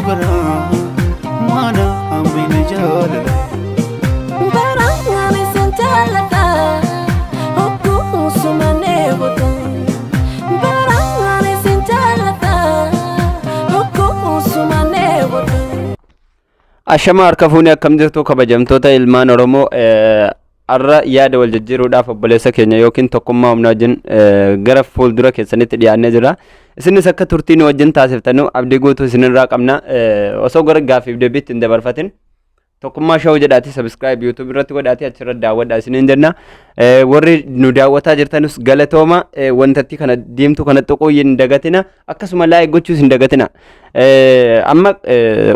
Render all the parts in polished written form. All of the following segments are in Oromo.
garaa maana hambine jaalala. Baraan isin jaalladha, hogguu sumannee booda. Baraan isin jaalladha, hogguu sumannee booda. Ashama, harka fuunee, akkam jirtu kabajamtoota ilmaan Oromoo? Har'a yaada wal jijjiiruudhaaf obboleessa keenya yookiin Tokkummaa Humna wajjin gara fuuldura keessanitti dhiyaannee jira. Isinis akka turtii nu wajjin taasiftanu abdii guutuu isinirraa qabna. Osoo gara gaaffiif deebiitti hin dabarfatin, Tokkummaa Show jedhaati subscribe YouTube irratti godhaati achirra daawwadha isiniin jenna. Warri nu daawwataa jirtanus galatooma. Wantatti kana diimtuu kana tuquu hin dagatina, akkasuma like gochuus hin dagatina. Amma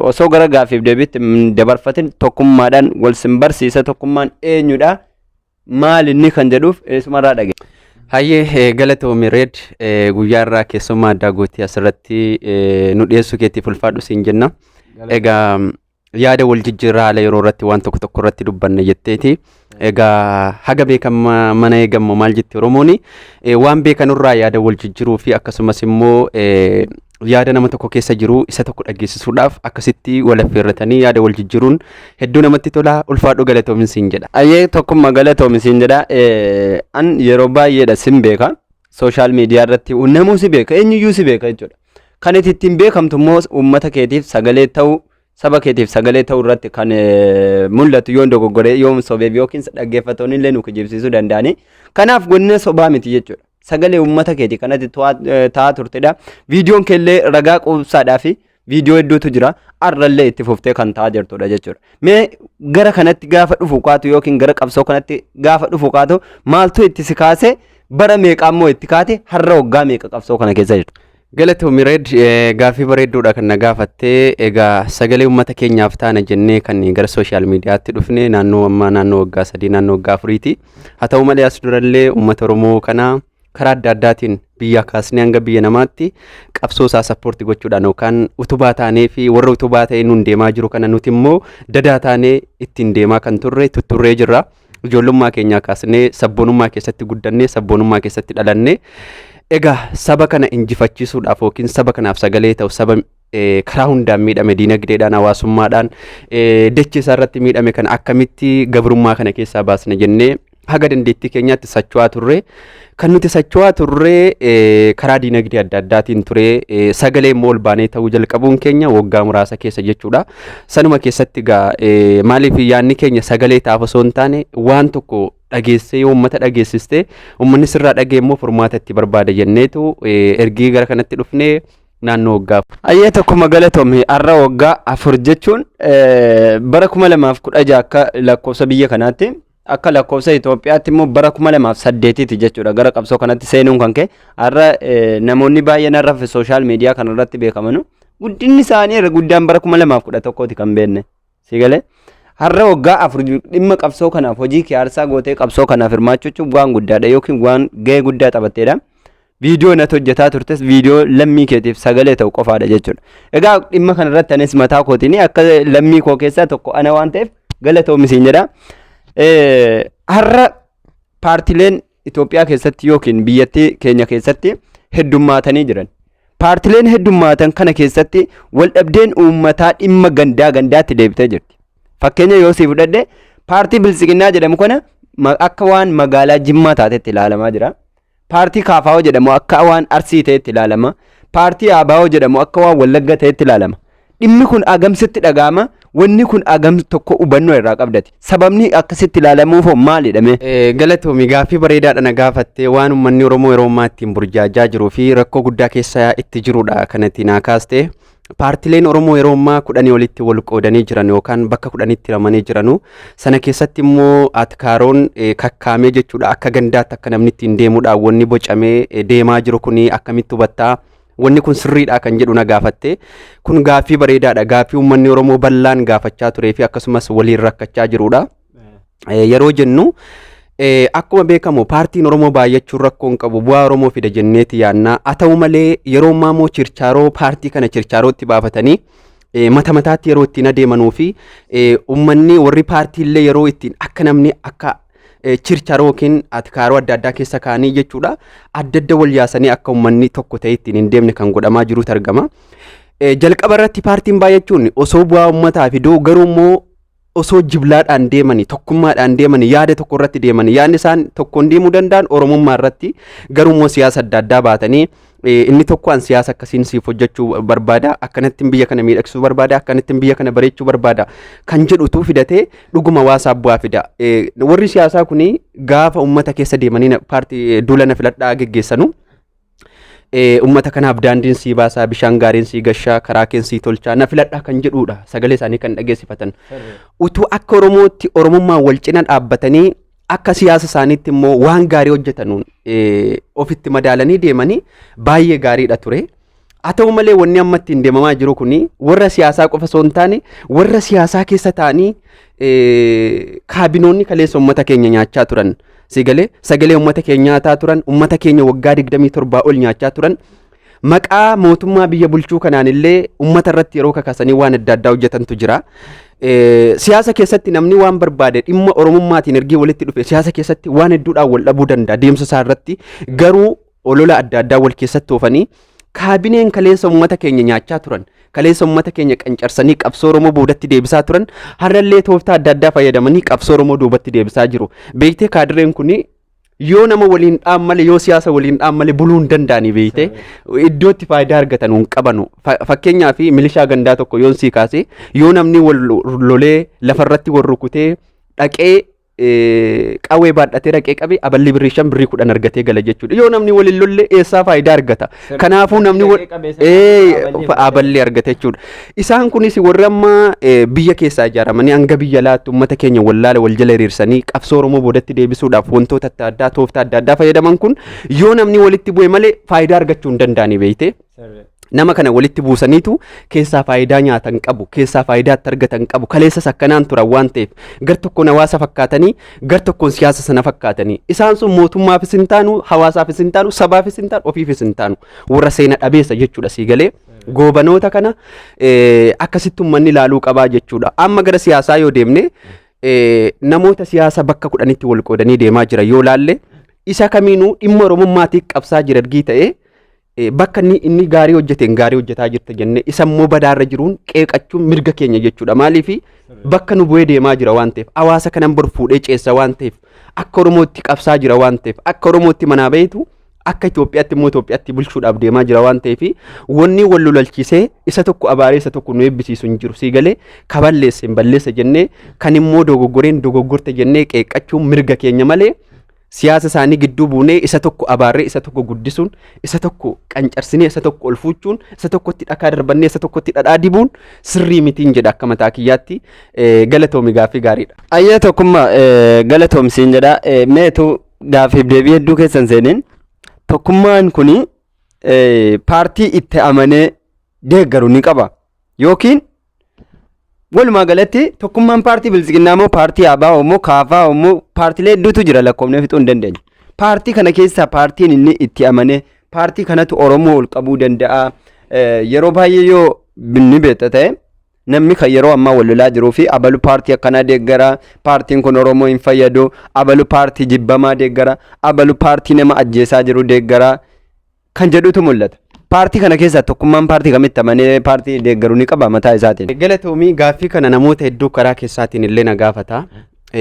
osoo gara gaaffiif deebiitti hin dabarfatin, Tokkummaadhaan wal sin barsiisa. Tokkummaan eenyudha, maal inni kan jedhuuf eessumarraa dhage. Hayyee, galatoomi Reed, guyyaa irraa keessummaa addaa gootii asirratti nu dhiyeessuu keetiif ulfaadhu siin jenna. Egaa yaada wal jijjiirraa haala yeroo irratti waan tokko tokko irratti dubbanna jetteeti. Egaa haga beekan mana eegammoo maal jetti Oromooni, waan beekanurraa yaada wal jijjiiruu fi akkasumas immoo yaada nama tokko keessa jiru isa tokko dhageessisuudhaaf akkasitti wal affeerratanii yaada wal jijjiiruun hedduu namatti tola. Ulfaadhu, galatoomin siin jedha. Ayyee, Tokkummaa, galatoomi siin jedha. An yeroo baay'eedha sin beeka. Social media irratti namuu si beeka, eenyuyyuu si beeka jechuudha. Kan itti ittiin beekamtu immoo uummata keetiif sagalee ta'uu, saba keetiif sagalee ta'uu irratti kan mul'atu. Yoon dogoggoree, yoon sobeef yookiin dhaggeeffattoonni illee nu kijibsiisuu danda'ani. Kanaaf godina sobaa miti jechuudha. Sagalee uummata keetii kanatti ta'aa turtedha. Viidiyoon keellee ragaa quubsaadhaa fi viidiyoo hedduutu jira. Arrallee itti fuftee kan ta'aa jirtudha jechuudha. Mee gara kanatti gaafa dhufu kaatu yookiin gara qabsoo kanatti gaafa dhufu kaatu maaltu itti si kaase? Bara meeqa ammoo itti kaate? Har'a waggaa meeqa qabsoo kana keessa jirtu? Galatoomi Reed, gaaffii bareedduudha kan na gaafattee. Egaa sagalee uummata keenyaaf taana jennee kan gara social mediatti dhufne naannoo ammaa naannoo waggaa 3, naannoo waggaa 4ti. Haa ta'u malee, as durallee uummata Oromoo kana karaa adda addaatiin biyya kaasnee hanga biyya namaatti qabsoo isaa support gochuudhaan yookaan utubaa taanee fi warra utubaa ta'ee nuun deemaa jiru kana nuti immoo dadaa taanee ittiin deemaa kan turre tutturree jirra. Ijoollummaa keenyaa kaasnee sabboonummaa keessatti guddannee, sabboonummaa keessatti dhalannee, egaa saba kana injifachiisuudhaaf yookiin saba kanaaf sagalee ta'u, saba karaa hundaan miidhame, diinagdeedhaan, hawaasummaadhaan, dachee isaa irratti miidhame kana akkamitti gabrummaa kana keessaa baasna jennee haga dandeettii keenyaatti socho'aa turre. Kan nuti socho'aa turre karaa diinagdee adda addaatiin ture. Sagalee immoo ol baanee ta'uu jalqabuun keenya waggaa muraasa keessa jechuudha. Sanuma keessatti egaa maaliif yaadni keenya sagalee ta'aaf osoo hin taane, waan tokko dhageessee yoo uummata dhageessiste uummanni sirraa dhagee immoo furmaata itti barbaada jenneetu ergii gara kanatti dhufnee naannoo waggaa Ayyee, Tokkuma, galatoomi. Har'a waggaa 4 jechuun bara 2016 akka lakkoofsa biyya kanaatti, akka lakkoofsa Itoophiyaatti immoo bara 2008ti jechuudha gara qabsoo kanatti seenuun kan ka'e. Har'a namoonni baay'een har'a social media kanarratti beekamanu guddinni isaanii irra guddaan bara 2011ti kan beekne. Si galee? Har'a waggaa 4 dhimma qabsoo kanaaf hojii kee aarsaa gootee qabsoo kanaaf hirmaachuu jechuun waan guddaadha yookiin waan gahee guddaa taphatteedha. Viidiyoo natti hojjetaa turtes viidiyoo lammii keetiif sagalee ta'u qofaadha jechuudha. Egaa dhimma kanarratti anis mataa kootiin akka lammii koo keessaa tokko ana waan ta'eef galatoomi siin jedha. Har'a paartileen Itoophiyaa keessatti yookiin biyyattii keenya keessatti heddummaatanii jiran. Paartileen heddummaatan kana keessatti waldhabdeen uummataa dhimma gandaa gandaatti deebitee jirti. Fakkeenya yoo sii fudhadhe, paartii Biltsiginnaa jedhamu kana akka waan magaalaa Jimmaa taatetti ilaalamaa jira. Paartii KFO jedhamu akka waan Arsii ta'etti ilaalama. Paartii ABO jedhamu akka waan Wallagga ta'etti ilaalama. Dhimmi kun agamsitti dhaga'ama. Wanni kun agam tokko hubannoo irraa qabdati? Sababni akkasitti ilaalamuuf hoo maalidha mee? Galatoomi, gaaffii bareedaadha na gaafatte. Waan uummanni Oromoo yeroo ammaa ittiin burjaajaa jiruu fi rakkoo guddaa keessa itti jirudha kanatti naa kaaste. Paartileen Oromoo yeroo ammaa 10 olitti wal qoodanii jiran yookaan bakka 10tti hiramanii jiranu sana keessatti immoo atkaaroon kakkaamee jechuudha, akka gandaatti akka namni ittiin deemuudhaan wanni bocamee deemaa jiru kuni akkamitti hubattaa? Wanni kun sirriidha kan jedhu na gaafatte. Kun gaaffii bareedaadha. Gaaffii uummanni Oromoo bal'aan gaafachaa turee fi akkasumas waliin rakkachaa jirudha. Yeroo jennu, akkuma beekamu paartiin Oromoo baay'achuun rakkoo hin qabu, bu'aa Oromoo fida jenneeti yaannaa. Haa ta'u malee, yeroo ammaa immoo chirchaaroo paartii kana chirchaarootti baafatanii mata mataatti yeroo ittiin adeemanuu fi uummanni warri paartii illee yeroo ittiin akka namni akka chirchaaroo yookiin atkaaroo adda addaa keessa kaa'anii jechuudha, adda adda wal yaasanii akka uummanni tokko ta'e ittiin hin deemne kan godhamaa jirutu argama. Jalqaba irratti paartiin baay'achuun osoo bu'aa uummataa fiduu, garuu immoo osoo jiblaadhaan deemanii, tokkummaadhaan deemanii, yaada tokko irratti deemanii, yaadni isaan tokkoon deemuu danda'an Oromummaa irratti, garuu immoo siyaasa adda addaa baatanii, inni tokko an siyaasa akkasiin siif hojjechuu barbaada, akkanattiin biyya kana miidhagsuu barbaada, akkanattiin biyya kana bareechuu barbaada kan jedhutu fidatee dhuguma hawaasaaf bu'aa fida. Warri siyaasaa kuni gaafa uummata keessa deemanii paartii duula na filadhaa geggeessanu, uummata kanaaf daandiin sii baasaa, bishaan gaariin sii gashaa, karaa keen sii tolchaa, na filadhaa kan jedhudha sagalee isaanii kan dhageessifatan. Utuu akka Oromootti Oromummaan wal cina dhaabbatanii, akka siyaasa isaaniitti immoo waan gaarii hojjetanuun ofitti madaalanii deemanii baay'ee gaariidha ture. Haa ta'u malee, wanni amma ittiin deemamaa jiru kuni warra siyaasaa qofa osoo hin taane, warra siyaasaa keessa ta'anii kaabinoonni kaleessa uummata keenya nyaachaa turan. Sigalee sagalee uummata keenya nyaataa turan, uummata keenya waggaa 27 ol nyaachaa turan. Maqaa mootummaa biyya bulchuu kanaan illee uummata irratti yeroo kakasanii waan adda addaa hojjetantu jira. Siyaasa keessatti namni waan barbaade dhimma Oromummaatiin ergii walitti dhufe siyaasa keessatti waan hedduudhaan wal dhabuu danda'a deemsa isaa irratti, garuu olola adda addaa wal keessatti oofanii kaabineen kaleessa uummata keenya nyaachaa turan, kaleessa uummata keenya qancarsanii qabsoo Oromoo boodatti deebisaa turan, har'allee tooftaa adda addaa fayyadamanii qabsoo Oromoo duubatti deebisaa jiru. Beektee, kaadireen kuni yoo nama waliin dhaan malee, yoo siyaasa waliin dhaan malee buluu hin danda'anii, beektee, iddoo itti faayidaa argatan hin qabanu. Fakkeenyaaf milishaa gandaa tokko yoon sii kaase, yoo namni wal lolee lafarratti wal rukutee dhaqee qawwee baadhatee dhaqee qabe, aballi birrii 5, birrii 10 argatee gala jechuudha. Yoo namni waliin lolle eessaa faayidaa argata? Kanaafuu namni aballi argata jechuudha. Isaan kunis warri amma biyya keessaa ijaaramanii hanga biyya alaatti uummata keenya wallaala wal jala hiriirsanii qabsoo Oromoo boodatti deebisuudhaaf wantoota adda addaa, tooftaa adda addaa fayyadaman kun, yoo namni walitti bu'e malee faayidaa argachuu hin danda'ani, beeyte. Nama kana walitti buusaniitu keessaa faayidaa nyaatan qabu, keessaa faayidaa itti argatan qabu. Kaleessas akkanaan turan waan ta'eef, gar tokkoon hawaasa fakkaatanii, gar tokkoon siyaasa sana fakkaatanii, isaan sun mootummaafis hin taanu, hawaasaafis hin taanu, sabaafis hin taanu, ofiifis hin taanu, warra seena dhabeessa jechuudha. Sii galee, goobanoota kana akkasitti uummanni ilaaluu qabaa jechuudha. Amma gara siyaasaa yoo deemne, namoota siyaasa bakka 10tti wal qoodanii deemaa jira yoo laalle, isa kamiinuu dhimma Oromummaatiif qabsaa jira ergii ta'ee, bakka inni gaarii hojjeteen gaarii hojjetaa jirta jenne, isa immoo badaarra jiruun qeeqachuun mirga keenya jechuudha. Maaliif? Bakka nu bu'ee deemaa jira waan ta'eef, hawaasa kanan bor fuudhee ceessa waan ta'eef, akka Oromootti qabsaa jira waan ta'eef, akka Oromootti manaa baheetu akka Itoophiyaatti immoo Itoophiyaatti bulchuudhaaf deemaa jira waan ta'eef, wanni wal lolalchiisee isa tokko abaaree isa tokko nu eebbisiisu hin jiru. Sii galee, kaballeesse hin balleessa jennee, kan immoo dogoggoreen dogoggorte jennee qeeqachuun mirga keenya malee, siyaasa isaanii gidduu buunee isa tokko abaarree isa tokko guddisuun, isa tokko qancarsinee isa tokko ol fuuchuun, isa tokkotti dhakaa darbannee isa tokkotti dhadhaa dibuun sirrii mitiin jedha akka mataa kiyyaatti. Galatoomi, gaaffii gaariidha. Ayyaa Tokkummaa, galatoomsiin jedha. Meetu gaaffiif deebii hedduu keessan seeneen, Tokkummaan kuni paartii itti amanee deeggaru ni qaba. Yookiin walumaa galatti Tokkummaan paartii Biltsiginnaa moo paartii ABO moo KFO moo, paartiilee hedduutu jira, lakkoofnee fixuu hin dandeenye. Paartii kana keessaa paartiin inni itti amanee paartii kanatu Oromoo ol qabuu danda'a. Yeroo baay'ee yoo ni beekta ta'e, namni kan yeroo ammaa wal lolaa jiruu fi abalu paartii akkanaa deeggara, paartiin kun Oromoo hin fayyadu, abalu paartii jibbamaa deeggara, abalu paartii nama ajjeesaa jiru deeggara kan jedhutu mul'ata. Paartii kana keessaa Tokkummaan paartii kamitti amanee paartii deeggaru ni qaba mataa isaatiin? Galatoomii, gaaffii kana namoota hedduu karaa keessaatiin illee na gaafata.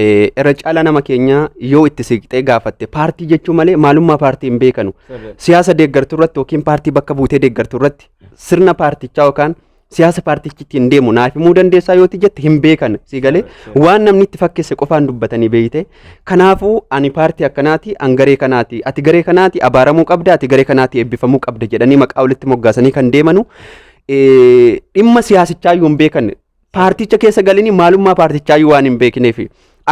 Irra caalaa nama keenya yoo itti siqxee gaafatte, paartii jechuu malee maalummaa paartii hin beekanu. Siyaasa deeggartuu irratti yookiin paartii bakka buutee deeggartuu irratti sirna paartichaa yookaan siyaasa paartichi ittiin deemu naaf himuu dandeessaa yooti jette, hin beekan. Si galee, waan namni itti fakkeesse qofaan dubbatanii, beeyte. Kanaafuu ani paartii akkanaati, an garee kanaati, ati garee kanaati abaaramuu qabda, ati garee kanaati eebbifamuu qabda jedhanii maqaa walitti moggaasanii kan deemanu, dhimma siyaasichaa iyyuu hin beekan. Paarticha keessa galanii maalummaa paartichaa iyyuu waan hin beekneef.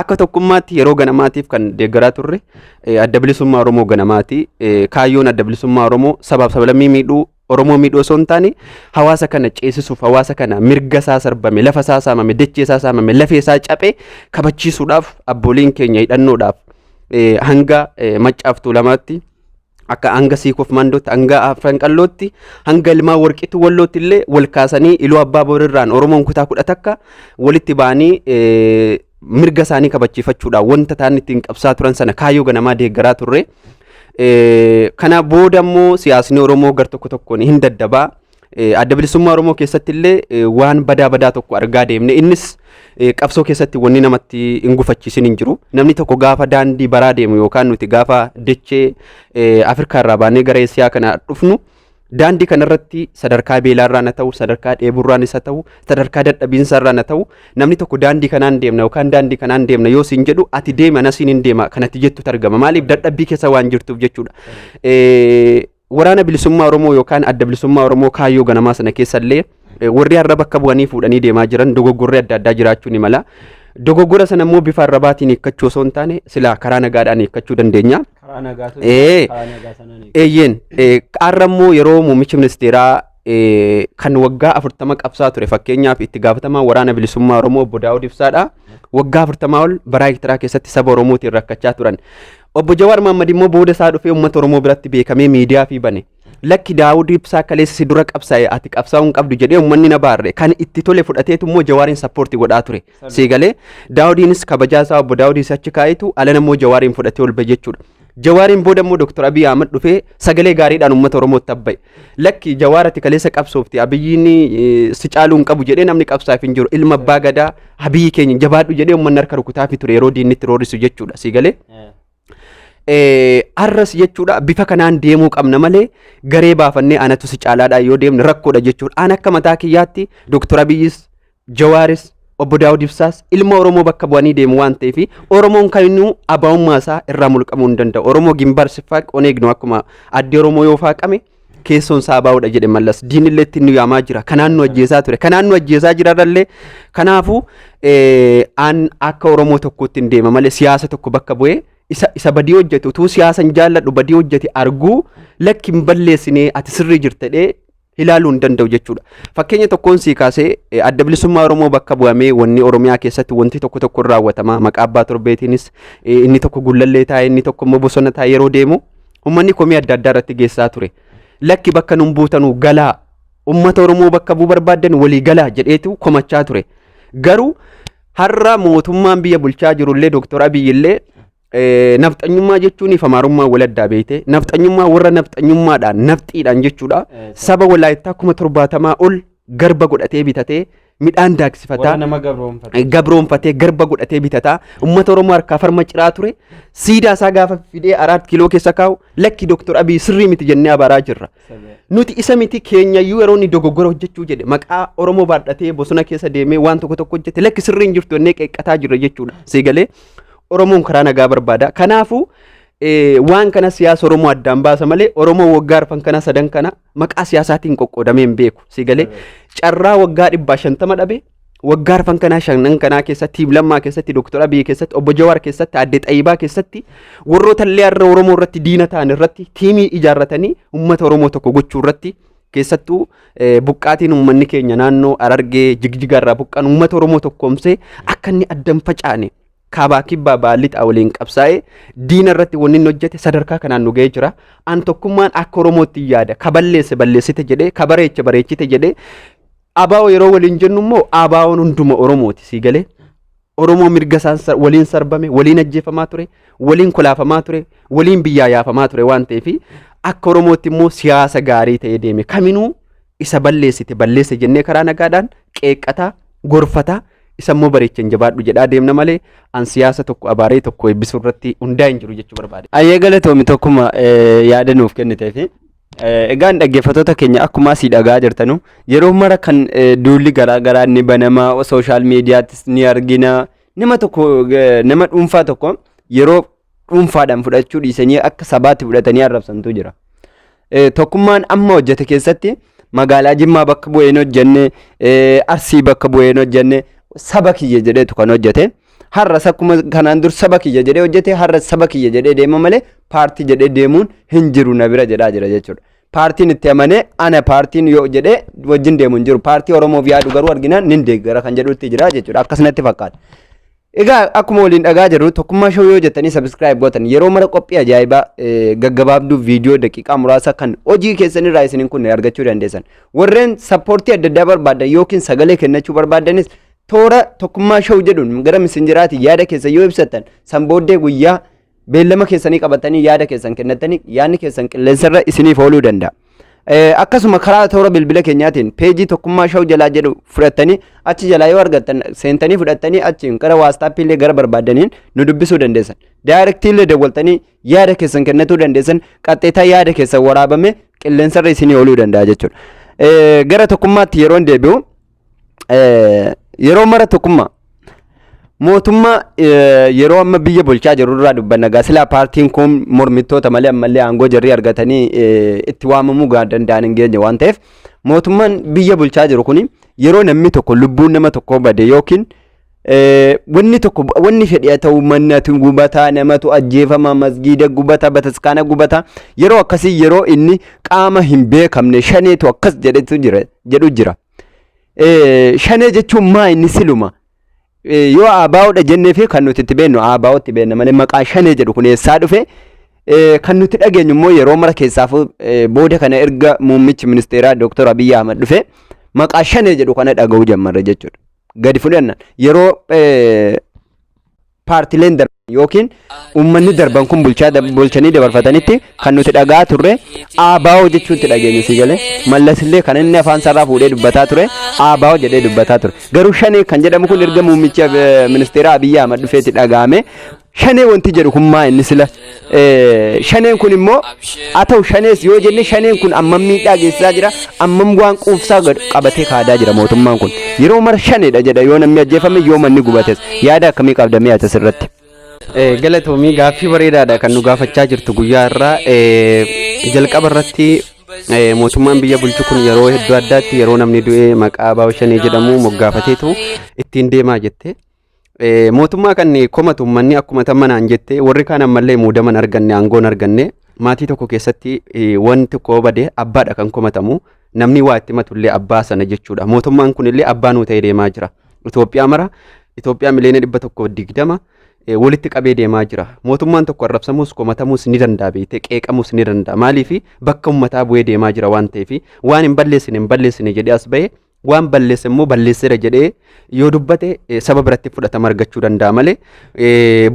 Akka Tokkummaatti yeroo ganamaatiif kan deeggaraa turre Adda Bilisummaa Oromoo ganamaati. Kaayyoon Adda Bilisummaa Oromoo sabaaf sablammii miidhuu, Oromoo miidhuu osoo hin taane, hawaasa kana ceesisuuf, hawaasa kana mirga isaa sarbame, lafa isaa saamame, dachee isaa saamame, lafee isaa caphe kabachiisuudhaaf abbooliin keenya hidhannoodhaaf hanga Maccaaf Tuulamaatti, akka hanga Siikoof Mandootti, hanga Afran Qallootti, hanga ilmaan Warqituu Wallootti illee wal kaasanii, Iluu Abbaa Borirraan Oromoon kutaa 11 walitti ba'anii mirga isaanii kabachiifachuudhaan wanta ta'an ittiin qabsaa turan sana kaayyoo ganamaa deeggaraa turre. Kana booda immoo siyaasni Oromoo gar tokko tokkoon hin daddabaa. Adda Bilisummaa Oromoo keessatti illee waan badaa badaa tokko argaa deemne. Innis qabsoo keessatti wanni namatti hin gufachiisin hin jiru. Namni tokko gaafa daandii baraa deemu yookaan nuti gaafa dachee Afrikaa irraa baanee gara Eesiyaa kana dhufnu daandii kanarratti sadarkaa beelaarraan haa ta'u, sadarkaa dheeburraan isa ta'u, sadarkaa dadhabiinsarraan haa ta'u, namni tokko daandii kanaan deemna yookaan daandii kanaan deemna yoo siin jedhu ati deema anasiin hin deema kanatti jettutu argama. Maaliif dadhabbii keessa waan jirtuuf jechuudha. Waraana Bilisummaa Oromoo yookaan Adda Bilisummaa Oromoo kaayyoo ganamaa sana keessallee warri har'a bakka bu'anii fuudhanii deemaa jiran dogoggorri adda addaa jiraachuu ni mala. Dogoggora sana immoo bifa arrabaatiin hiikkachuu osoo hin taane silaa karaa nagaadhaan hiikkachuu dandeenya. Karaa nagaatu karaa nagaa sanaan hiikkachuu. Eeyyeen har'a immoo yeroo muummichi ministeeraa kan waggaa 40 qabsaa ture fakkeenyaaf itti gaafatamaa Waraana Bilisummaa Oromoo obbo Daawud Ibsaadha. Waggaa 40 ol baraa Eertiraa keessatti saba Oromootiin rakkachaa turan. Obbo Jawaar Mahaammad immoo booda isaa dhufee uummata Oromoo biratti beekamee miidiyaa fi bane. Lakki Daawud Ibsaa kaleessa si dura qabsaa'e ati qabsaa'uu hin qabdu jedhee uummanni na baarre kan itti tole fudhateetu immoo Jawaariin sappoortii godhaa ture. Sii galee Daawudiinis kabajaa isaa obbo Daawudiis achi kaa'itu alana immoo Jawaariin fudhatee ol ba'e jechuudha. Jawaariin booda immoo Dr. Abiy Ahmad dhufee sagalee gaariidhaan uummata Oromootti abba'e. Lakki Jawaar ati kaleessa qabsoofte Abiyyiin si caaluu hin qabu jedhee namni qabsaaf hin jiru. Ilma abbaa gadaa Abiyyi keenya jabaadhu jedhee uummanni harka rukutaafi ture yeroo diinni itti roorrisu jechuudha. Sii galee. Arras jechuudha bifa kanaan deemuu qabna malee garee baafannee anatu si caalaadhaa yoo deemne rakkoodha jechuudha. An akka mataa kiyyaatti Dr. Abiyyis Jawaaris obbo Daawud Ibsaas ilma Oromoo bakka bu'anii deemu waan ta'eef Oromoon kamiyyuu abaa'ummaa isaa irraa mulqamuu hin danda'u. Oromoo gimbaar siffaaq oneegnu akkuma addi Oromoo yoo faaqame keessoon isaa abaa'uudha jedhe Mallas. Diinillee ittiin nu yaamaa jira. Kanaan nu ajjeesaa ture. Kanaan nu ajjeesaa jirarrallee kanaafuu an akka Oromoo tokkootti hin deema malee siyaasa tokko bakka bu'ee isa badii hojjete utuu siyaasa hin jaalladhu badii hojjete arguu lakki hin balleessinee ati sirrii jirta jedhee ilaaluu hin danda'u jechuudha. Fakkeenya tokkoon sii kaasee Adda Bilisummaa Oromoo bakka bu'amee wanni Oromiyaa keessatti wanti tokko tokko raawwatama. Maqaa abbaa torbeetiinis inni tokko gullallee taa'ee inni tokko immoo bosona taa'ee yeroo deemu uummanni komii adda addaa irratti geessaa ture. Lakki bakka nun buutanuu galaa uummata Oromoo bakka bu'uu barbaaddan walii galaa jedheetu komachaa ture. Garuu har'a mootummaan biyya bulchaa jirullee Dooktor Abiyyi illee Nafxanyummaa jechuun fi amaarummaa wal addaa beekte. Nafxanyummaa warra nafxanyummaadhaan nafxiidhaan jechuudha. Saba Walaayittaa 70,000 ol garba godhatee bitatee midhaan daaksifataa. Warra nama gabroonfate. Gabroonfatee garba godhatee bitataa uummata Oromoo harkaa farma ciraa ture. Siidaa isaa gaafa fidee 4 kiiloo keessa kaa'u lakki Dooktor Abiy sirrii miti jennee abaaraa jirra. Nuti isa miti keenyayyuu yeroo inni dogoggora hojjechuu jedhe maqaa Oromoo baadhatee bosona keessa deemee waan tokko tokko hojjete lakki sirrii hin jirtu jennee qeeqqataa jirra jechuudha. Siigalee Oromoon karaa nagaa barbaada. Kanaafuu waan kana siyaasa Oromoo addaan baasa malee Oromoo waggaa arfan kana sadan kana maqaa siyaasaatiin qoqqoodamee hin beeku. Si galee carraa waggaa 150 dhabe waggaa arfan kanaa shanan kanaa keessatti Tiim Lammaa keessatti Dooktor Abiy keessatti Obbo Jawaar keessatti Aadde Xayyibaa keessatti warroota illee har'a Oromoo irratti diina ta'an irratti tiimii ijaarratanii uummata Oromoo tokko gochuu irratti keessattuu buqqaatiin uummanni keenya naannoo Harargee Jigjigaa irraa buqqaan uummata Oromoo tokkoomsee akka inni adda hin facaane kaabaa kibbaa ba'aa lixaa waliin qabsaa'ee diina irratti wanni inni hojjete sadarkaa kanaan nu ga'ee jira. An tokkummaan akka Oromootti yaada. Ka balleesse balleessite jedhee, ka bareeche bareechite jedhee ABO yeroo waliin jennu immoo ABOn hunduma Oromooti sii galee. Oromoo mirga isaan waliin sarbame, waliin ajjeefamaa ture, waliin kolaafamaa ture, waliin biyyaa yaafamaa ture waan ta'eef akka Oromootti immoo siyaasa gaarii ta'ee deeme. Kaminuu isa balleessite balleesse jennee karaa nagaadhaan qeeqqataa, gorfataa isa immoo bareechan jabaadhu jedhaa deemna malee an siyaasa tokko abaaree tokko eebbisuu irratti hundaa'e hin jiru jechuu barbaade. Ayyee galatoomi tokkuma yaada nuuf kenniteefi. Egaan dhaggeeffattoota keenya akkuma asii dhagaa jirtanu yeroo mara kan duulli garaa garaa ni banama sooshaal miidiyaattis ni argina nama tokko nama dhuunfaa tokko yeroo dhuunfaadhaan fudhachuu dhiisanii akka sabaatti fudhatanii arrabsantu jira. Tokkummaan amma hojjete keessatti magaalaa Jimmaa bakka bu'ee hin hojjenne, Arsii bakka bu'ee hin hojjenne, saba kiyya jedheetu kan hojjete. Har'as akkuma kanaan dur saba kiyya jedhee hojjete, har'as saba kiyya jedhee deema malee paartii jedhee deemuun hin jiru na bira jedhaa jira jechuudha. Paartiin itti amanee ana paartiin yoo jedhee wajjin deemu hin jiru. Paartii Oromoof yaadu garuu arginaan nin deeggara kan jedhutti jira jechuudha. Akkasumatti fakkaata. Egaa akkuma waliin dhagaa jirru Tokkummaa Show yoo jettanii subscribe gootan yeroo mara qophii ajaa'ibaa gaggabaabduu viidiyoo daqiiqaa muraasa kan hojii keessan irraa isin hin kunne argachuu dandeessan. Warreen sappoortii adda addaa barbaadan yookiin sagalee kennachuu barbaadanis toora Tokkummaa Show jedhuun gara miseenjeraati yaada keessan yoo ibsattan san booddee guyyaa beellama keessanii qabatanii yaada keessan kennattanii yaadni keessan qilleensarra isiniif ooluu danda'a. Akkasuma karaa toora bilbila keenyaatiin peejii Tokkummaa Show jalaa jedhu fudhattanii achi jalaa yoo argattan seentanii fudhattanii achiin gara WhatsApp illee gara barbaaddaniin nu dubbisuu dandeessan. Direct illee dawwaltanii yaada keessan kennatuu dandeessan qaxxeetaa yaada keessan waraabame qilleensarra isinii ooluu danda'a jechuudha. Gara tokkummaatti yeroon deebi'u yeroo mara tokkummaa mootummaa yeroo amma biyya bulchaa jiru irraa dubbanna gaa silaa paartiin kun mormittoota malee ammallee aangoo jarri argatanii itti waamamuu gaa danda'an hin geenye waan ta'eef mootummaan biyya bulchaa jiru kun yeroo namni tokko lubbuun nama tokkoo bade yookiin wanni tokko wanni fedhe haa ta'u mannatu gubataa namatu ajjeefama masgiida gubata bataskaana gubata yeroo akkasii yeroo inni qaama hin beekamne shaneetu akkas jedhetu jira jedhu jira. Shanee jechuun maa inni siluma yoo ABOdha jennee fi kan nuti itti beeknu ABOtti beekna malee maqaa shanee jedhu kun eessaa dhufe kan nuti dhageenyu immoo yeroo mara keessaafuu booda kana erga muummichi ministeeraa Dr. Abiyyi Ahmad dhufe maqaa shanee jedhu kana dhaga'uu jammarre jechuudha. Gadi fudhanna yeroo paartileen darban yookiin uummanni darban kun bulchaa bulchanii dabarfatanitti kan nuti dhagaa turre ABO jechuutti dhageenye si galee Mallas illee kan inni afaan sarraa fuudhee dubbataa ture ABO jedhee dubbataa ture garuu shanee kan jedhamu kun erga muummichi ministeera Abiyyi Ahmad dhufeeti dhaga'ame. Shanee wanti jedhu kun maa inni sila shaneen kun immoo haa ta'u shanees yoo jenne shaneen kun ammam miidhaa geessisaa jira ammam waan quufsaa qabatee kaadaa jira mootummaan kun yeroo mara shaneedha jedha yoo namni ajjeefame yoo manni gubates yaada akkamii qabda mee ati asirratti? Galatoomii gaaffii bareedaadha kan nu gaafachaa jirtu guyyaa irraa jalqaba irratti mootummaan biyya bulchu kun yeroo hedduu addaatti yeroo namni du'e maqaa ABO shanee jedhamu moggaafateetu ittiin deemaa jette. Mootummaa kan komatu uummanni akkuma tammanaan jette warri kaan ammallee muudaman arganne aangoon arganne maatii tokko keessatti wanti tokko bade abbaadha kan komatamu namni waa itti matullee abbaa sana jechuudha. Mootummaan kunillee abbaa nuu ta'ee deemaa jira. Itoophiyaa mara Itoophiyaa miliyoona 120 walitti qabee deemaa jira. Mootummaan tokko arrabsamuus komatamuus ni danda'a beekte qeeqamuus ni danda'a. Maaliif bakka uummataa bu'ee deemaa jira waan ta'eef waan hin balleessine hin balleessine jedhee as ba'e waan balleesse immoo balleesseera jedhee yoo dubbate saba biratti fudhatama argachuu danda'a malee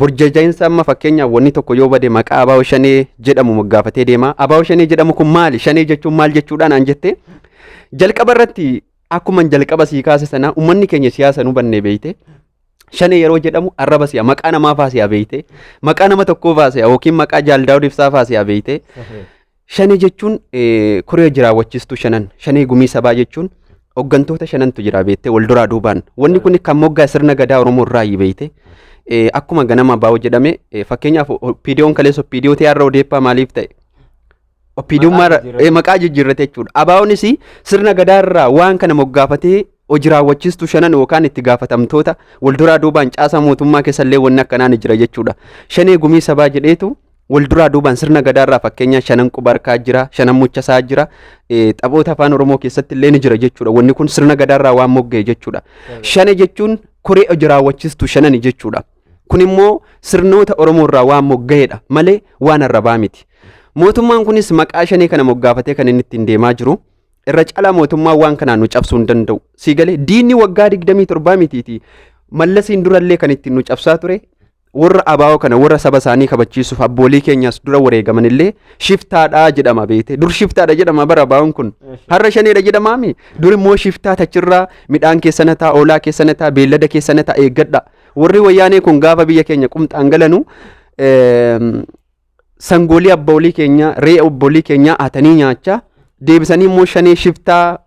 burjaja'iinsa amma fakkeenyaaf wanni tokko yoo bade maqaa ABO Shanee jedhamu moggaafatee deema. ABO Shanee jedhamu kun maali? Shanee jechuun maal jechuudhaan aan jette jalqaba irratti akkuma jalqaba sii kaase sana uummanni keenya siyaasa nu bannee beeyte. Shanee yeroo jedhamu arraba si'a maqaa namaa faasi'a beeyte maqaa nama tokkoo faasi'a yookiin maqaa Jaal Daawud Ibsaa faasi'a beeyte. Shanee jechuun koree hojii raawwachiistuu shanan shanee gumii sabaa jechuun hoggantoota shanantu jira beektee wal duraa duubaan. Wanni kun kan moggaa sirna gadaa Oromoo irraa beekte. Akkuma ganama baa'u jedhame fakkeenyaaf OPDOn kaleessa OPDO ta'e har'a ODP maaliif ta'e? OPDOmmaa maqaa jijjiirrate jechuudha. ABOnis sirna gadaa irraa waan kana moggaafatee hojii raawwachiistuu shanan yookaan itti gaafatamtoota wal duraa duubaan caasaa mootummaa keessallee wanni akkanaa ni jira jechuudha. Shanee gumii sabaa jedheetu wal duraa duubaan sirna gadaarraa fakkeenya shanan quba harkaa jira, shanan muchasaa jira, taphoota afaan Oromoo keessatti illee ni jira jechuudha. Wanni kun sirna gadaarraa waan mogga'e jechuudha. Shane jechuun koree hojii raawwachiistuu shanani jechuudha. Kun immoo sirnoota Oromoo irraa waan mogga'edha malee waan arrabaa miti. Mootummaan kunis maqaa shanee kana moggaafatee kan inni ittiin deemaa jiru. Irra caalaa mootummaan waan kanaan nu cabsuu hin danda'u. Sii galee diinni waggaa 27 mitiiti. Mallasiin durallee kan ittiin nu cabsaa ture warra ABO kana warra saba isaanii kabachiisuuf abboolii keenyas dura wareegaman illee shiftaadha jedhama beekte. Dur shiftaadha jedhama bara ABOn kun. Har'a shaneedha jedhamaami. Dur immoo shiftaa tachirraa midhaan keessa na ta'a, oolaa keessa na ta'a, beellada keessa na ta'a eeggadha. Warri wayyaanee kun gaafa biyya keenya qumxaan galanu sangoolii abboolii keenyaa, re'ee obboolii keenyaa hatanii nyaachaa deebisanii immoo shanee shiftaa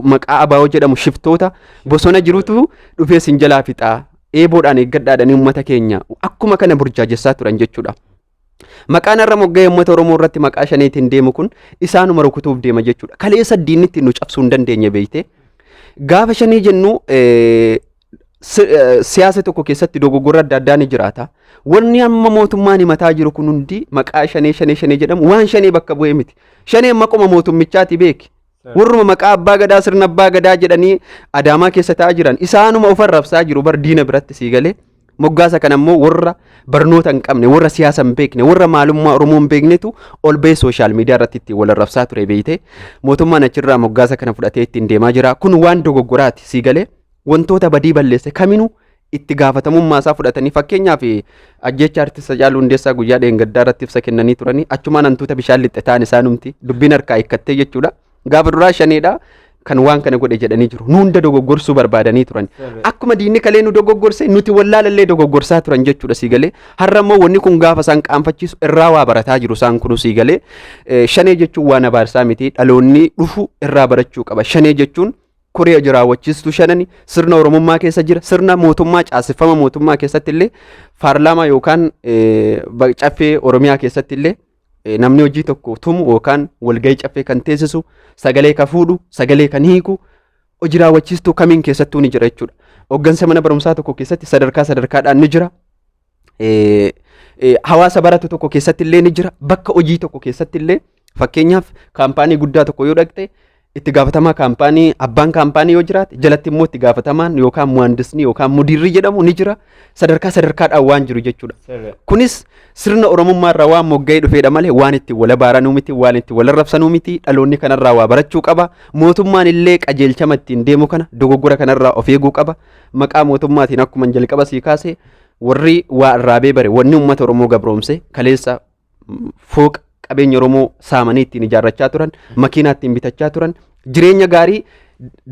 maqaa ABO jedhamu shiftoota bosona jirutu dhufee sin jalaa fixaa eeboodhaan eeggadhaadhanii uummata keenya akkuma kana burjaajessaa turan jechuudha. Maqaan har'a mogga'ee uummata Oromoo irratti maqaa shaneetiin deemu kun isaanuma rukutuuf deema jechuudha. Kaleessa diinni ittiin nu cabsuu hin dandeenye beekte. Gaafa shanee jennu siyaasa tokko keessatti dogoggorra adda addaa ni jiraata. Wanni amma mootummaan himataa jiru kun hundi maqaa shanee shanee shanee jedhamu waan shanee bakka bu'ee miti. Shaneen maquma mootummichaati beeki. Warruma maqaa abbaa gadaa sirna abbaa gadaa jedhanii Adaamaa keessa taa'aa jiran isaanuma of arrabsaa jiru bar diina biratti sii galee. Moggaasa kana immoo warra barnoota hin qabne, warra siyaasa hin beekne, warra maalummaa Oromoo hin beeknetu ol ba'ee sooshaal miidiyaa irratti ittiin wal arrabsaa ture beeyte. Mootummaan achirraa moggaasa kana fudhatee ittiin deemaa jira. Kun waan dogoggoraati sii galee. Wantoota badii balleesse kaminuu itti gaafatamummaa isaa fudhatanii fakkeenyaaf ajjeechaa artist Hacaaluu Hundeessaa guyyaa dheengaddaa irratti ibsa kennanii turanii achumaan hantuuta bishaan lixxe ta'an isaanumti dubbiin harkaa hiikkattee jechuudha. Gaafa duraa shaneedha kan waan kana godhe jedhanii jiru. Nu hunda dogoggorsuu barbaadanii turan. Akkuma diinni kalee nu dogoggorse nuti wallaalallee dogoggorsaa turan jechuudha sii galee. Har'a immoo wanni kun gaafa isaan qaanfachiisu irraa waa barataa jiru isaan kunu sii galee. Shanee jechuun waan abaarsaa miti dhaloonni dhufu irraa barachuu qaba. Shanee jechuun koree hojii raawwachiistuu shanani sirna Oromummaa keessa jira. Sirna mootummaa caaseffama mootummaa keessatti illee paarlaamaa yookaan caffee Oromiyaa keessatti illee namni hojii tokko tumu yookaan walgahii caffee kan teessisu sagalee kan fuudhu sagalee kan hiiku hojii raawwachiistuu kamiin keessattuu ni jira jechuudha. Hoggansa mana barumsaa tokko keessatti sadarkaa sadarkaadhaan ni jira. Hawaasa baratu tokko keessatti illee ni jira. Bakka hojii tokko keessatti illee fakkeenyaaf kaampaanii guddaa tokko yoo dhaqxe itti gaafatamaa kaampaanii abbaan kaampaanii yoo jiraate jalatti immoo itti gaafatamaan yookaan muhandisni yookaan mudiirri jedhamu ni jira. Sadarkaa sadarkaadhaan waan jiru jechuudha. Kunis sirna Oromummaa irraa waan mogga'ee dhufeedha malee waan itti wal abaaranuu miti, waan itti wal arrabsanuu miti. Dhaloonni kanarraa waa barachuu qaba. Mootummaan illee qajeelchama ittiin deemu kana dogoggora kanarraa of eeguu qaba. Maqaa mootummaatiin akkuma jalqaba sii kaase warri waa irraa beebare wanni uummata Oromoo gabroomse kaleessa fooqa qabeenya Oromoo saamanii ittiin ijaarrachaa turan, makiinaa ittiin bitachaa turan, jireenya gaarii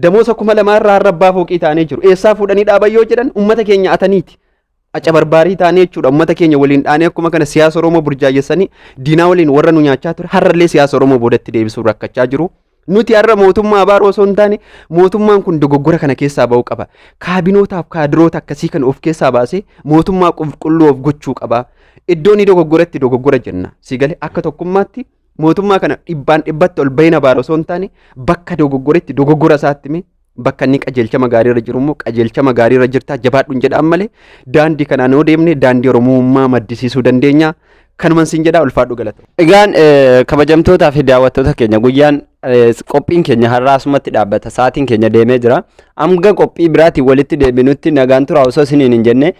damoosa 2000 irraa har'a abbaa fooqii ta'anii jiru. Eessaa fuudhanii dhaaban yoo jedhan uummata keenya ataniiti. Acabarbaarii ta'anii jechuudha. Uummata keenya waliin dhaanii akkuma kana siyaasa Oromoo burjaajessanii diinaa waliin warra nu nyaachaa ture har'allee siyaasa Oromoo boodatti deebisuuf rakkachaa jiru. Nuti har'a mootummaa abaaruu osoo hin taane mootummaan kun dogoggora kana keessaa ba'uu qaba. Kaabinootaaf kaadiroota akkasii kan of keessaa baasee mootummaa qulqulluu of gochuu qaba. Iddoo inni dogoggoratti dogoggora jenna. Si galee akka tokkummaatti mootummaa kana dhibbaan dhibbatti ol bahina abaaruu osoo hin taane bakka dogoggoretti dogoggora isaatti hime bakka inni qajeelchama gaariirra jiru immoo qajeelchama gaariirra jirtaa jabaadhuun jedhaan malee daandii kanaan yoo deemne daandii Oromummaa maddisiisuu dandeenya. Kanuman siin jedhaa ulfaadhu galata. Egaan kabajamtootaa fi daawwattoota keenya guyyaan qophiin keenya har'aa asumatti dhaabbata. Sa'aatiin keenya deemee jira. Hanga qophii biraatiin walitti deebinutti nagaan turaa osoo isiniin hin jenne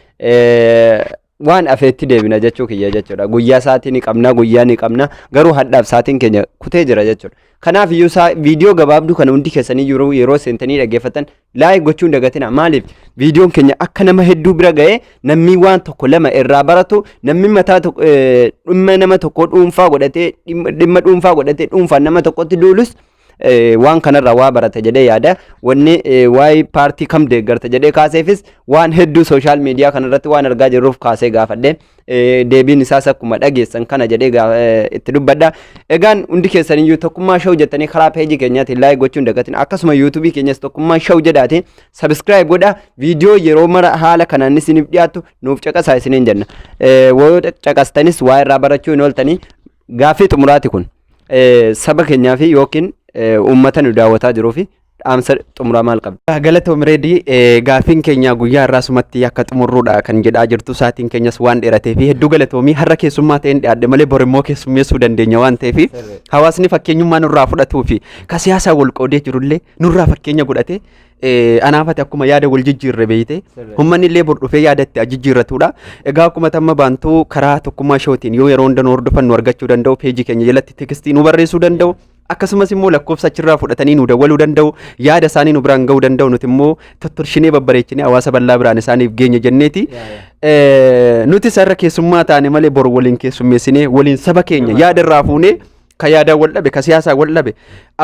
waan afeetti deebina jechuu kiyya jechuudha. Guyyaa sa'aatii ni qabna, guyyaa ni qabna. Garuu hadhaaf sa'aatiin keenya kutee jira jechuudha. Kanaaf iyyuu viidiyoo gabaabduu kana hundi keessanii yeroo seentanii dhaggeeffatan like gochuu hin dagatina. Maaliif viidiyoon keenya akka nama hedduu bira ga'ee namni waan tokko lama irraa baratu namni mataa tokko dhimma nama tokko dhuunfaa godhatee dhimma dhuunfaa godhatee dhuunfaan nama tokkotti duulus waan kanarraa waa barata jedhee yaada. Wanni waa'ee paartii kam deeggarta jedhee kaaseefis waan hedduu social media kanarratti waan argaa jirruuf kaasee gaafadhe. Deebiin isaas akkuma dhageessan kana jedhee itti dubbadha. Egaan hundi keessaniyyuu Tokkummaa Show jettanii karaa peejii keenyaatiin like gochuu hin dagatin. Akkasuma YouTubeii keenyas Tokkummaa Show jedhaati subscribe godha. Viidiyoo yeroo mara haala kanaan isiniif dhiyaattu nuuf caqasaa isiniin jenna. Yoo caqastanis waa irraa barachuu hin ooltanii gaaffii xumuraati kun. Saba keenyaa fi yookiin uummata nu daawwataa jiruu fi dhaamsa xumuraa maal qabda? Galatoom Reedii gaaffiin keenya guyyaa har'aa sumatti akka xumurruudha kan jedhaa jirtu sa'aatiin keenyas waan dheeratee fi hedduu galatoomii har'a keessummaa ta'een dhiyaadhe malee bor immoo keessummeessuu dandeenya waan ta'eef hawaasni fakkeenyummaa nurraa fudhatuu fi ka siyaasaa wal qoodee jirullee nurraa fakkeenya godhate anaafate akkuma yaada wal jijjiirre beeyte hummanni illee bor dhufee yaada itti jijjiirratudha. Egaa akkuma tamma baantuu karaa Tokkummaa Showtiin yoo yeroo hunda nu hordofan nu argachuu danda'u peejii keenya jalatti textii nu barreessuu danda'u. Akkasumas immoo lakkoofsa achirraa fudhatanii nu dawwaluu danda'u yaada isaanii nu biraan ga'uu danda'u nuti immoo tottolchinee babbareechinee hawaasa bal'aa biraan isaaniif geenya jenneeti. Nuti sarara keessummaa taane malee bor waliin keessummeessinee waliin saba keenya yaada irraa fuunee ka yaadaan wal dhabe ka siyaasaan wal dhabe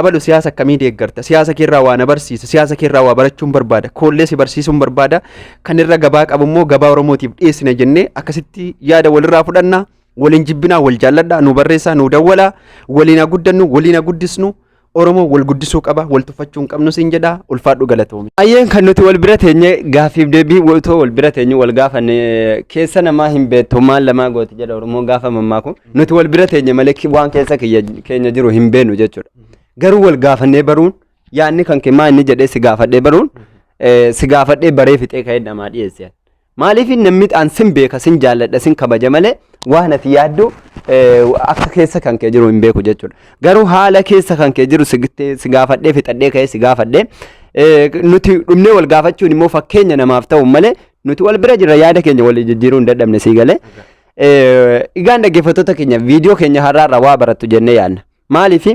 abalu siyaasa akkamii deeggarta siyaasa keerraa waa na barsiisa siyaasa keerraa waa barachuun barbaada koollee si barsiisuun barbaada kan irra gabaa qabu immoo gabaa Oromootiif dhiyeessina jennee akkasitti yaada walirraa fudhanna waliin jibbinaa wal jaalladhaa nu barreessaa nu dawwalaa waliin haa guddannu waliin haa guddisnu Oromoo wal guddisuu qaba wal tuffachuu hin qabnu siin jedha ulfaadhu galatoomi. Ayyeen kan nuti wal bira teenye gaaffiif deebii otoo wal bira teenye wal gaafanne keessa namaa hin beektu maal lamaa gooti jedha Oromoon gaafa mammaaku nuti wal bira teenye malee waan keessa keenya jiru hin beeknu jechuudha. Garuu wal gaafannee baruun yaadni kan kee maa inni jedhee si gaafadhee baruun si gaafadhee baree fixee ka'ee namaa dhiyeesse. Maaliif namni an sin beeka sin jaalladha sin kabaja malee waan ati yaaddu akka keessa kan kee jiru hin beeku jechuudha. Garuu haala keessa kan kee jiru si gaafadhee fixadhee ka'ee si gaafadhee nuti dhumnee wal gaafachuun immoo fakkeenya namaaf ta'u malee nuti wal bira jirra yaada keenya walii jijjiiruu hin dadhabne sii galee. Egaan dhaggeeffattoota keenya viidiyoo keenya har'aarraa waa barattu jennee yaadna. Maaliif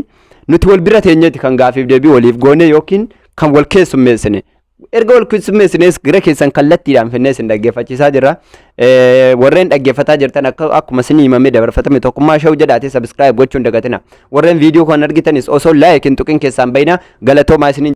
nuti wal bira teenyeeti kan gaafiif deebii waliif goone yookiin kan wal keessummeessine. Erga wal keessummeessinees gara keessan kallattiidhaan finnee isin dhaggeeffachiisaa jirra. Warreen dhaggeeffataa jirtan akka akkuma isin himamee dabarfatame Tokkummaa Show jedhaatee subscribe gochuun dagatina. Warreen viidiyoo kan argitanis osoo like hin tuqin keessaan bayina, galatoomaa isiniin.